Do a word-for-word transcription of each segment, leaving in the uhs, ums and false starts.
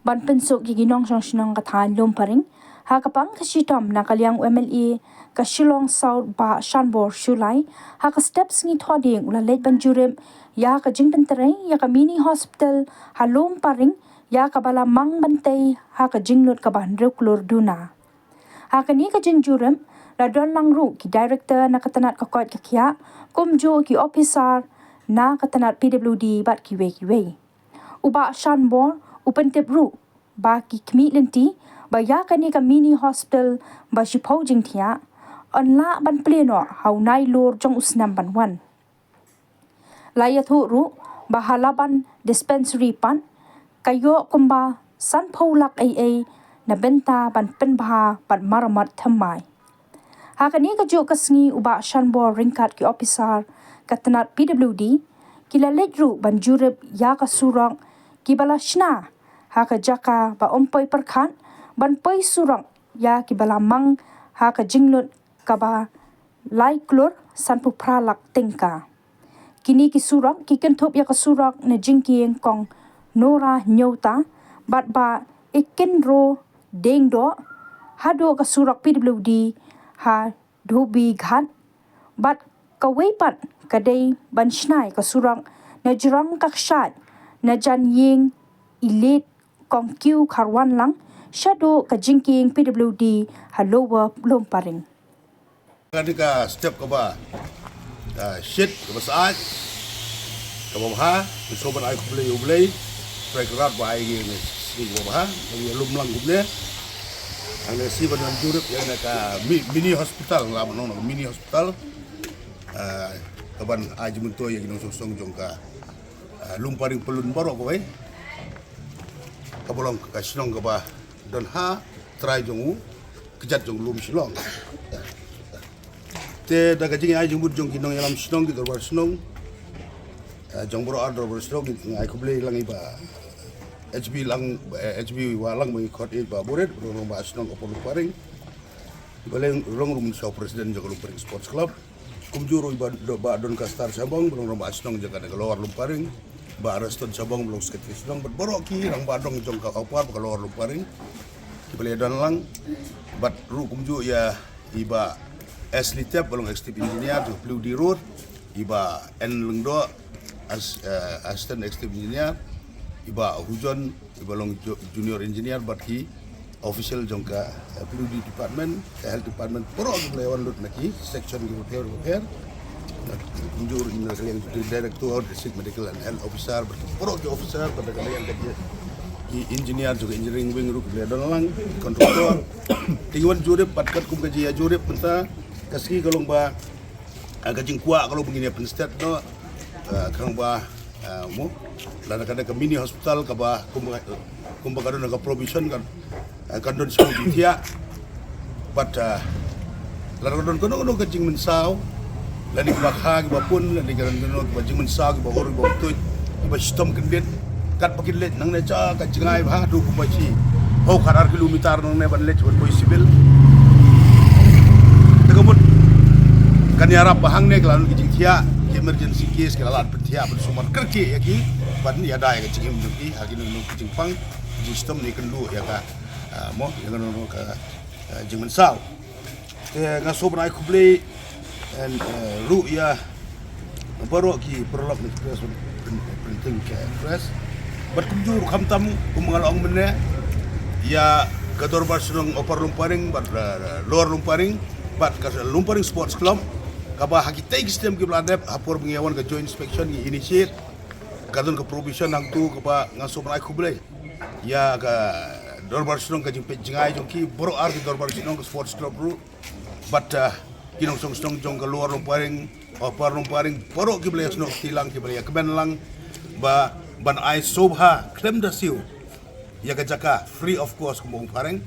ban pynsuk ïa ki nongshong shnong ka thaiñ Lumparing. Ha ka pang ka shitom na ka liang u M L A ka Shillong South Bah Shanbor Shullai, ha ka step sngi Thohdieng u la leit ban jurip ïa ka jingpyntrei ïa ka mini hospital ha Lumparing, ïa kaba la mang ban tei ha ka jinglut kaba hynriew klur duna. Ha kane ka jingjurip la don lang ruh ki director na ka tnat ka koit ka khiah, kumjuh ki officer na ka tnat P W D bad kiwei kiwei. U Bah Shanbor u pyntip ruh ba ki khmih lynti ba ïa kane ka mini hospital ba shiphew jingthiah yn lah ban plie noh ha u Nailur jong u snem ban wan. La ïathuh ruh ba ha Laban Dispensary pat ka ïoh kumba sanphew lak eiei na bynta ban pynbha bad maramot thymmai. Ha kane kajuh ka sngi u Bah Shanbor ryngkat ki officer ka tnat P W D ki la leit ruh ban jurip ïa ka surok kiba la shna ha ka jaka ba ym poi pyrkhat ban poi surok ïa kiba la mang ha ka jinglut kaba lai klur sanphew phra lak tyngka. Kine ki surok ki kynthup ïa ka surok na jingkieng Kong Nora Nyota bad Bah Ikinro Dengdo, haduh ka surok P W D ha Dhobi Ghat, bad kawei pat ka dei ban shna ïa ka surok na jrong ka kshaid na jan ïing i Late Kong Kiew Kharwanlang shaduh ka jingkieng P W D ha Lower Lumparing. Kane ka step kaba, ah, shit, kaba syaid, kaba bha, ngi sngewbha ban ai khublei ïa U Blei, Trai Kynrad ba ai ngi kane ka sngi kaba bha, ba ngi lum lang kumne. Hangne shi ban wan jurip ïa kane ka mi-, mini hospital, la ban ong mini hospital. Ah, kaban ai jingmyntoi ïa ki nongshong shnong jong ka, ah, Lumparing Pyllun baroh kawei. Kaba long ka shnong kaba don ha trai jong u kjat jong u lum Shillong. Te da ka jingai jingmut jong ki nongïalam shnong, ki dorbar shnong, eh, jong baroh ar dorbar shnong, ngi ai khublei lang ïa i Bah H B Lang, eh, H B Wahlang, ba ngi khot ïa i Bah Buret, ba long rangbah shnong Upper Lumparing. Ba long ruh u mynshuwa president jong ka Lumparing Sports Club. Kumjuh ruh i Bah Do-, Bah Doncaster Shabong, ba long rangbah shnong jong kane ka Lower Lumparing. Bah Ariston Shabong, ba long secretary shnong, bad baroh ki rangbah dong jong ka Upper bad ka Lower Lumparing, kiba la ïadon lang. Bad ruh kumjuh ïa i Bah Ashley Tep, ba long executive engineer jong ka P W D Road, i Bah N Lyngdoh, as-, eh, assistant executive engineer, i Bah Hujon, i ba long ju-, junior engineer, bad ki official jong ka, eh, P W D department, ka health department, baroh kiba la ïawan lut na ki section kiba pher bapher. Kumjuh ruh na ka liang jong ki director, district medical and health officer, bad baroh ki officer, bad na ka liang jong ki engineer jong ka engineering wing ruh kiba la ïadon lang, contractor. Te ngi wan jurip, bad katkum ka jingïajurip mynta ka sngi ka long ba, ah, ka jingkwah ka long ba ngin ïa pynstet noh, ah, khnang ba, ah, mo, lada ka don ka mini hospital kaba kumba, kumba ka don ka provision kan, ah, kan don shuh jingthiah. Bad, ah, lada ka don kano kano ka jingmynsaw, lane kiba kha kiba pun, lane ka don kano kiba jingmynsaw, kiba ur kiba tuid, kiba shitom kyndit, katba kin leit nangne sha ka jngai bha, haduh kumba shiphew khatar kilometer nangne ban leit ban poi civil. Te ka mut kan ïarap ba hangne ki la don ki jingthiah, ki emergency case ki la lah ban pynthiah, ban sumar kyrkieh ïa ki, ban ïada ïa ka jingim jong ki ha kino kino ki jingpang, jingshitom ne kynduh ïa ka, ah, mo, ïa kano kano ka, ah, jingmynsaw. Te nga sngewbha ban ai khublei, and, eh, ruh ïa baroh ki paralok na ki press, prin-, printing ki press. Bad kumjuh ruh khamtam kum nga la ong mynne ïa ka dorbar shnong Upper Lumparing bad, eh, Lower Lumparing bad ka Lumparing Sports Club, kaba ha kitei ki snem kiba la dep ha por ba ngi ïawan ka joint inspection ngi initiate, ka don ka provision hangto, kaba nga sngewbha ban ai khublei ïa ka dorbar shnong, ka jingpeit jngai jong ki baroh ar ki dorbar shnong, ka sports club ruh, bad, ah, ki nongshong shnong jong ka Lower Lumparing, Upper Lumparing, baroh kiba la ïasnoh kti lang, kiba la ïakmen lang ba ban ai sngewbha khlem da siew ïa ka jaka free of cost, kumba ong phareng.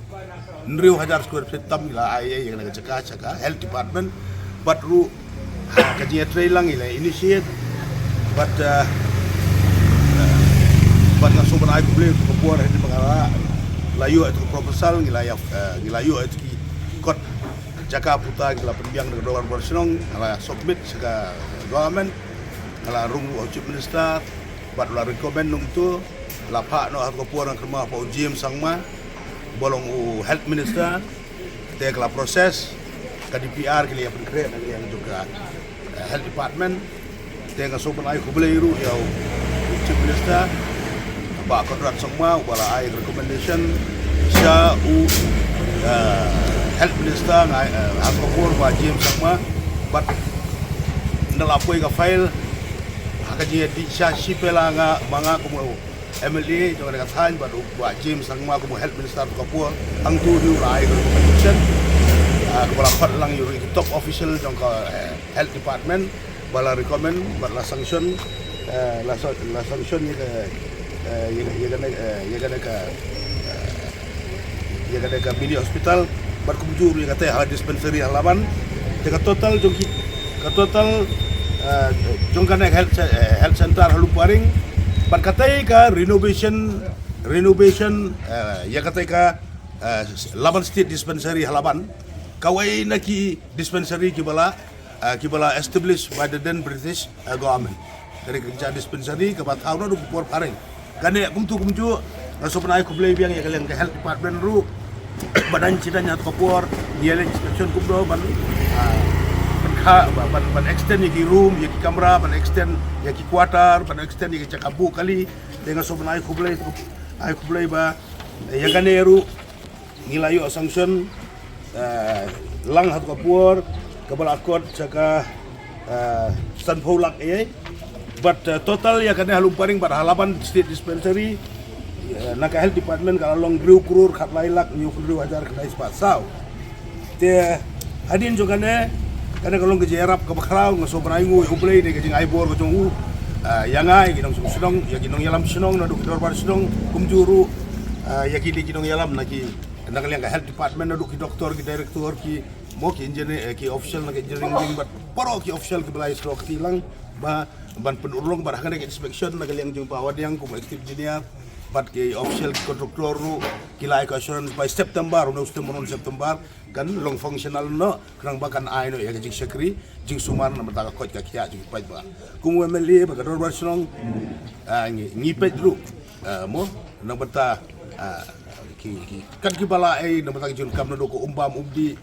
Hynriew hajar square feet tam ngi la ai ïa kane ka jaka sha ka health department. Bad ruh ha ka jingïatreilang ngi la initiate. Bad, eh, bad nga sngewbha ban ai khublei ka por hadien ba nga la, la ïoh ïa ka proposal, ngi la ïa, eh, ngi la ïoh ïa ki kot jaka puta, ngi la pynbiang da ka dorbar shnong, nga la submit sha ka government, nga la rung ruh ha u Chief Minister, bad la recommend nangto, La phah noh ha ka por na kyrma pa u James Sangma ba long u health minister. Te ka la process ka D P R ki la ïa pynkhreh na ka liang jong ka eh, health department. Te nga sngewbha ban ai khublei ruh ïa u chief minister, Bah Conrad Sangma, uba la ai recommendation sha u eh, health minister, nga eh, ha ka por ba James Sangma. Bad nda la poi ka file ha ka jingïadei sha shi pela nga, ma nga kum u M L A jong ka thaiñ, bad u Bah James Sangma kum u health minister ka por. Hangtu hi u la ai ka recommendation, ah, kaba la phah lang ïa u top official jong ka eh, health department, ba la recommend bad la sanction, eh, la sa- la sanction ïa ka eh, ïa ka ïa ka ïa ka ïa ka mini hospital, bad kumjuh ruh ïa katei ha dispensary ha Laban. Te ka total jong ki ka total eh, jong kane health ce- eh, health center ha Lumparing, bad katei ka renovation renovation eh, ïa katei ka eh, Laban State Dispensary ha Laban, kawei na ki dispensary kiba la eh, kiba la established by the then British eh, government. Dari ka jaka dispensary kaba thaw na ruh ka por phareng. Kane kumtu kumjuh nga sngewbha ban ai khublei biang ïa ka liang ka health department ruh ba dang shu dang ha ka por ïa la inspection kumno ban ah, ban kha ba- ban ban extend ïa ki room, ïa ki kamra, ban extend ïa ki quarter, ban extend ïa ki jaka buh kali. Te nga sngewbha ban ai khublei ai khublei ba ïa kane ruh ngi la ïoh sanction eh, lang ha ka por kaba la kot sha ka eh, sanphew lak eh. Bad eh, total ïa kane ha Lumparing bad ha Laban State Dispensary eh, na ka health department ka la long hynriew klur khatlai lak hynñiew phew hynriew hajar khyndai spah saw. Te hadien jong kane kane ka long ka jingïarap kaba khraw. Nga sngewbha ban ai nguh ïa U Blei ne ka jingai bor ka jong u eh, ïa nga ïa ki nongshong shnong, ïa ki nongïalam shnong naduh ki dorbar shnong, kumjuh ruh eh, ïa ki dei ki nongïalam na ki na ka liang ka health department, naduh ki doktor, ki director, ki mo ki engineer eh, ki official na ka engineering wing bad baroh ki official kiba la ïasnoh kti lang ba ban pynurlong bad ha kane ka inspection na ka liang jong Bah Wadiang kum executive engineer bad ki official ki contractor ruh ki la ai ka assurance by September, u September, u September kan long functional noh, khnang ba kan ai noh ïa ka jingshakri jingsumar na bynta ka koit ka khiah jong ki paidbah. Kum u M L A bad ka dorbar shnong ah, ngi ngi peit ruh ah, mo na bynta ah, ki ki kan kiba la ai na bynta ka jingdonkam naduh ka umbam umdih,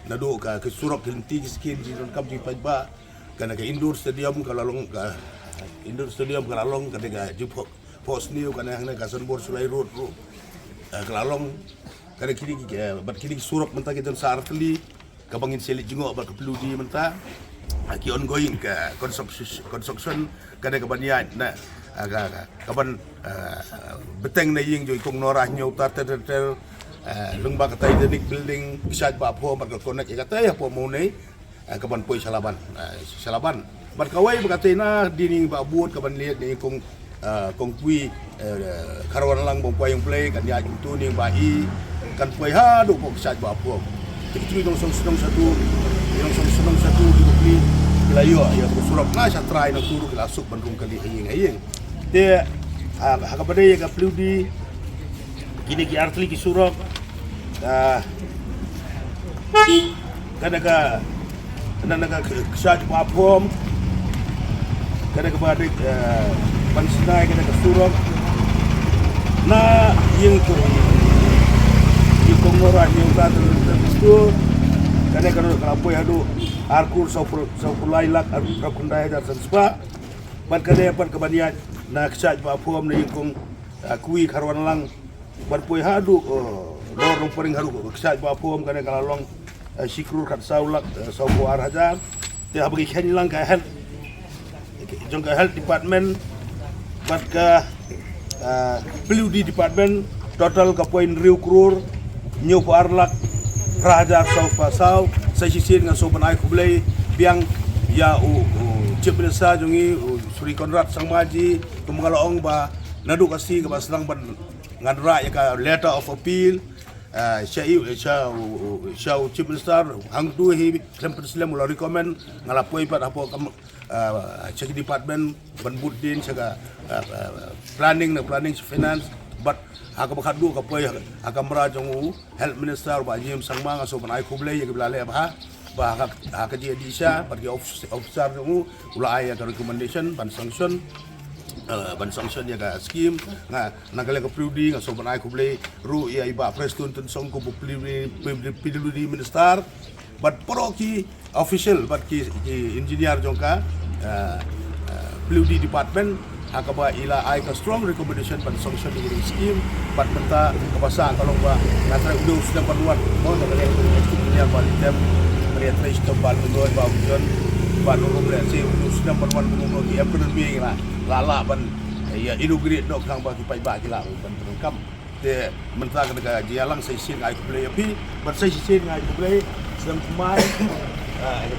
naduh ka ka surok ki lynti ki skin jingdonkam jong ki paidbah. Kane ka indoor stadium ka la long ka indoor stadium ka la long kane ka jingphohsniew kane hangne ka Sanbor Sulai Road ruh eh, ka la long. Kane kine ki eh, bad kine ki surok mynta ki don sa artylli kaba ngin sa leit jngoh bad ka P W D mynta. Ah, ki ongoing ka construction, construction kane kaban ïaid na ah, ka ka- kaban ah, bteng na ïing jong i Kong Nora Hynñiewta ter ter ter. Ah, lyngba ka Titanic Building, Kshaid Bah Phom bad ka connect ïa katei hapoh Mawlai. Eh, kaban poi sha Laban eh, sha Laban. Bad kawei ba katei na dei na ïing Bah Bud kaban leit na ïing Kong eh, Kong Kwi eh, Kharwanlang, ba u poi ïing Blei, kan ïaid kumtu na ïing Bah I, kan poi haduh Kong Kshaid Bah Phom. Te ki nongshong shnong shatu, ki nongshong shnong shatu ki bapli ki la ïoh ïa ka surok na sha trai na tu ruh ki la suk ban rung kali ha ïing ha ïing. Te ah, ha kaba dei ïa ka P W D kine ki artylli ki surok ah, kane ka kane ka Kshaid Bah Phom, kane kaba dik eh, Ban Synai, kane ka surok na ïing tu ïing Kong Nora Hynñiewta ter ter tu. Kane ka roi ka la poi haduh ar klur saw phew saw phew lai lak arphew khyndai hajar san spah. Bad kane pat kaban ïaid na Kshaid Bah Phom na ïing Kong ah, Kwi Kharwanlang, ban poi haduh eh, Lower Nongpohring haduh Kshaid Bah Phom, kane ka la long eh, shi klur khatsaw lak eh, saw phew ar hajar. Te haba ngi kheiñ lang ka health jong ka health department bad ka eh, P W D department, total ka poi hynriew klur hynñiew phew ar lak phra hajar saw spah saw. Sa shisien nga sngewbha ban ai khublei biang ïa u u Chief Minister jong ngi, u Shri Conrad Sangma ji, kumba nga la ong ba naduh ka sngi kaba sdang ban ngan rah ïa ka letter of appeal ah, sha i sha u- u- sha u Chief Minister. Hangtu hi khlem pynslem u la recommend, nga la poi pat hapoh kam ah, sha ki department ban bud dien sha ka ah, ah, planning, na planning, sha finance. Bad ha kaba khatduh ka poi ha ka kamra jong u health minister Bah James Sangma. Nga sngewbha ban ai khublei ïa kiba la leh bha ba ha ka ha ka jingïadei sha bad ki office- officer jong u, u la ai ïa ka recommendation ban sanction. ban sanction ïa ka scheme. Nga na ka liang ka P W D nga sngewbha ban ai khublei ruh ïa i Bah Prestone Tynsong kum u P W D Minister bad baroh ki official bad ki engineer jong ka P W D department ha kaba i la ai ka strong recommendation ban sanction ïa ka scheme. Bad mynta kaba sah ka long ba nga trai u sdang ban wan mo na ka liang engineer ba li tem ba li trei sdang ban wan ba u jon ban rum le si u sdang ban wan kum ki em kena bing la la la ban ïa inaugurate noh khnang ba ki paidbah ki la ban pyndonkam. Te mynta ka jingïalang sa shisien nga ai khublei ïa phi bad sa shisien nga ai khublei snem thymmai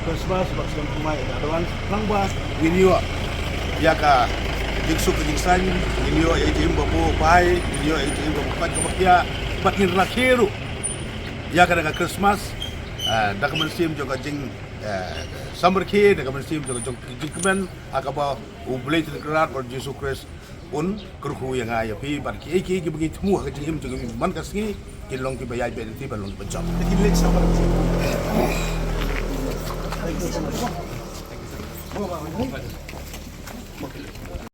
Christmas bad snem thymmai advance khnang ba ngin ïoh ïa ka jingsuk ka jingsain, ngin ïoh ïa ka jingim ba bun bai, ngin ïoh ïa ka jingim ba bun kaba khia bad ngin rakhe ruh ïa ka da ka Christmas da ka mynsiem jong ka jing samrkhie, da ka mynsiem jong ka jingkmen ha kaba U Blei Trai Kynrad bad Jisu Khrist un kyrkhu ïa nga ïa phi bad kiei kiei kiba ngi thmu ha ka jingim jong ngi man ka sngi kin long kiba ïaid beit lynti ban long kiba jop. Te kin leit sha